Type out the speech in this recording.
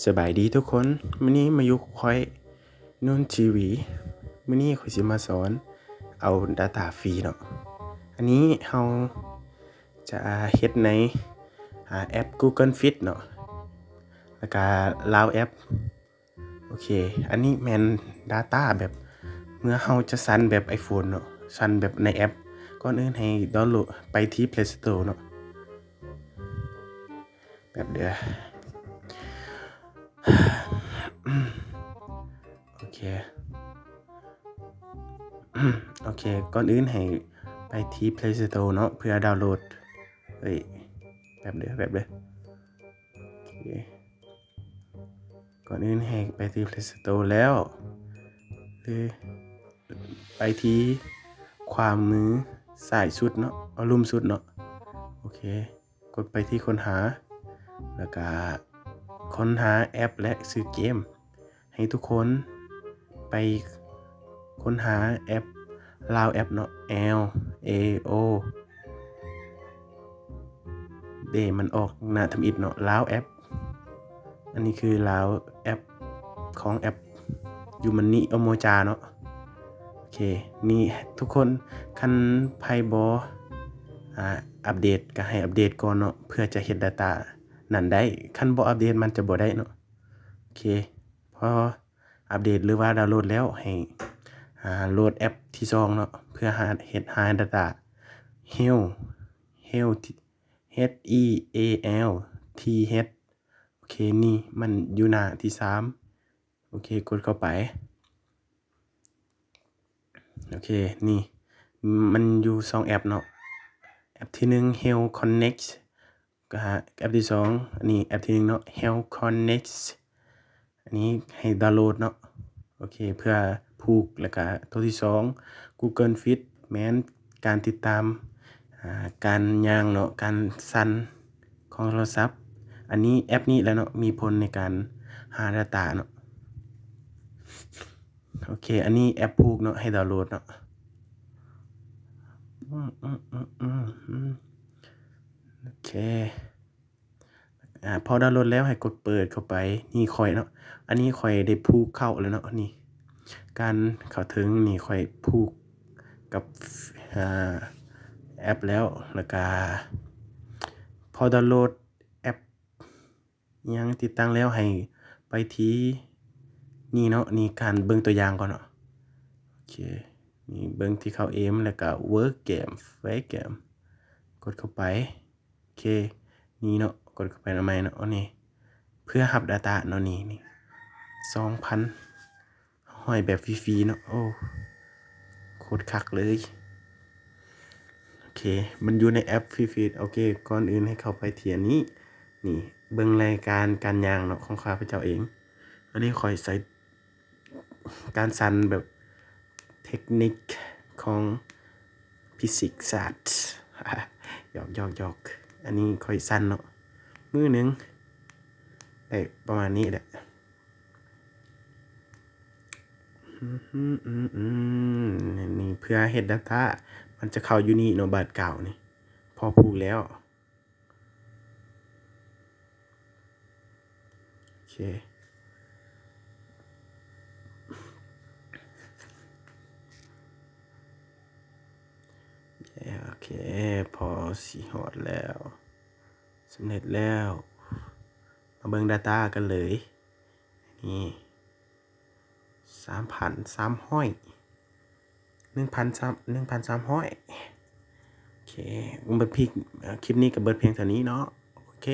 ສະບາຍດີທຸກຄົນ, ມື້ນີ້ມາຢູ່ກັບຂ້ອຍ ນູນ ທີວີ. ມື້ນີ້ຂ້ອຍຊິມາສອນເອົາ data ຟຣີເນາະ. ອັນນີ້ເຮົາຈະເຮັດໃນ ອາ ແອັບ Google Fit ເນາະ ແລ້ວກະ Lao App. ໂອເຄ, ອັນນີ້ແມ່ນ data ແບບເມື່ອເຮົາຈະສັ່ນແບບ iPhone ເນາະ, ສັ່ນແບບໃນແອັບ. ກ່ອນອື່ນໃຫ້ດາວໂຫຼດໄປທີ່ Play Store ເນາະ. ແປັບເດີ. ໂອເຄ ໂອເຄ, ກ່ອນອື່ນໃຫ້ໄປທີ່ Play Store ເນາະ ເພື່ອດາວໂຫຼດ. ເອີຍ ແປັບເດີ ແປັບເດີ. ໂອເຄ, ກ່ອນອື່ນໃຫ້ໄປທີ່ Play Store ແລ້ວ ຫຼື ໄປທີ່ຂວາມືຊ້າຍສຸດເນາະ, ເອົາລຸ່ມສຸດເນາະ. ໂອເຄ, ກົດໄປທີ່ຄົ້ນຫາ ແລ້ວກະຄົ້ນຫາແອັບ ແລະ ຊື່ເກມ. ໃຫ້ທຸກຄົນໄປຄົ້ນຫາແອັບ Lao App ເນາະ, L A O ເດ ມັນອອກໜ້າທຳອິດເນາະ, Lao App. ອັນນີ້ຄື Lao App ຂອງແອັບ Umani Umoja ເນາະ. ໂອເຄ, ນີ້ທຸກຄົນ ຄັນໃຜບໍ່ ອາ ອັບເດດ ກໍໃຫ້ອັບເດດກ່ອນເນາະ ເພື່ອຈະເຮັດ data ນັ້ນໄດ້. ຄັນບໍ່ອັບເດດ ມັນຈະບໍ່ໄດ້ເນາະ. ໂອເຄ, ພໍອັບເດດ ຫຼືວ່າດາວໂຫຼດແລ້ວ ໃຫ້ ອາ ໂຫຼດແອັບທີສອງເນາະ ເພື່ອຫາ ເຮັດ ຫາ data. Health Health H E A L T H. ໂອເຄ, ນີ້ມັນຢູ່ໜ້າທີສາມ. ໂອເຄ, ກົດເຂົ້າໄປ. ໂອເຄ, ນີ້ມັນຢູ່ສອງແອັບເນາະ. ແອັບທີໜຶ່ງ Health Connect ກະ ແອັບທີສອງ ອັນນີ້ແອັບທີໜຶ່ງເນາະ Health Connect. ອັນນີ້ໃຫ້ດາວໂຫຼດເນາະ. ໂອເຄ, ເພື່ອຜູກ ແລ້ວກະໂຕທີສອງ Google Fit ແມ່ນການຕິດຕາມ ອາ ການຍ່າງເນາະ, ການສັ່ນຂອງໂທລະສັບ. ອັນນີ້ແອັບນີ້ແຫຼະເນາະ ມີຜົນໃນການຫາ data ເນາະ. ໂອເຄ, ອັນນີ້ແອັບຜູກເນາະ ໃຫ້ດາວໂຫຼດເນາະ. ອືມ ອືມ ອືມ ອືມ ອືມ ໂອເຄ. ອາ ພໍດາວໂຫຼດແລ້ວໃຫ້ກົດເປີດເຂົ້າໄປ. ນີ້ຂ້ອຍເນາະ, ອັນນີ້ຂ້ອຍໄດ້ຜູກເຂົ້າແລ້ວເນາະ. ນີ້ການເຂົ້າເຖິງນີ້ ຂ້ອຍຜູກກັບ ອາ ແອັບແລ້ວ. ແລ້ວກະພໍດາວໂຫຼດແອັບ ຫຍັງຕິດຕັ້ງແລ້ວ ໃຫ້ໄປທີ່ນີ້ເນາະ, ນີ້ການເບິ່ງຕົວຢ່າງກ່ອນເນາະ. ໂອເຄ, ນີ້ເບິ່ງທີ່ເຂົ້າເອມ ແລ້ວກະ Work Game Fake Game ກົດເຂົ້າໄປ. ໂອເຄ, ນີ້ເນາະ, ກົດເຂົ້າໄປໃໝ່ເນາະ. ອັນນີ້ເພື່ອຮັບ data ເນາະ, ນີ້ ນີ້ ສອງພັນ ຮ້ອຍແບບຟຣີໆເນາະ. ໂອ້ ໂຄດຄັກເລີຍ. ໂອເຄ, ມັນຢູ່ໃນແອັບຟຣີໆ. ໂອເຄ, ກ່ອນອື່ນໃຫ້ເຂົ້າໄປທີ່ອັນນີ້. ນີ້ ເບິ່ງລາຍການການຍ່າງເນາະ ຂອງຂ້າພະເຈົ້າເອງ. ອັນນີ້ຂ້ອຍໃຊ້ການສັ່ນແບບເຕັກນິກຂອງຟີຊິກສາດ. ຫຍອກໆໆ. ອັນນີ້ຂ້ອຍສັ່ນເນາະ, ມື້ໜຶ່ງໄດ້ປະມານນີ້ແຫຼະ. ອືມ ນີ້ເພື່ອເຮັດ data ມັນຈະເຂົ້າຢູ່ນີ້ເນາະ, ບາດກາວນີ້ ພໍຜູກແລ້ວ. ໂອເຄ ໂອເຄ ພໍຊິຮອດແລ້ວ. ສຳເລັດແລ້ວ. ມາເບິ່ງ data ກັນເລີຍ. ນີ້ ສາມພັນສາມຮ້ອຍ ໜຶ່ງພັນສາມ ໜຶ່ງພັນສາມຮ້ອຍ. ໂອເຄ ເບິດພຽງ ຄລິບນີ້ກໍເບິດພຽງເທົ່ານີ້ເນາະ. ໂອເຄ.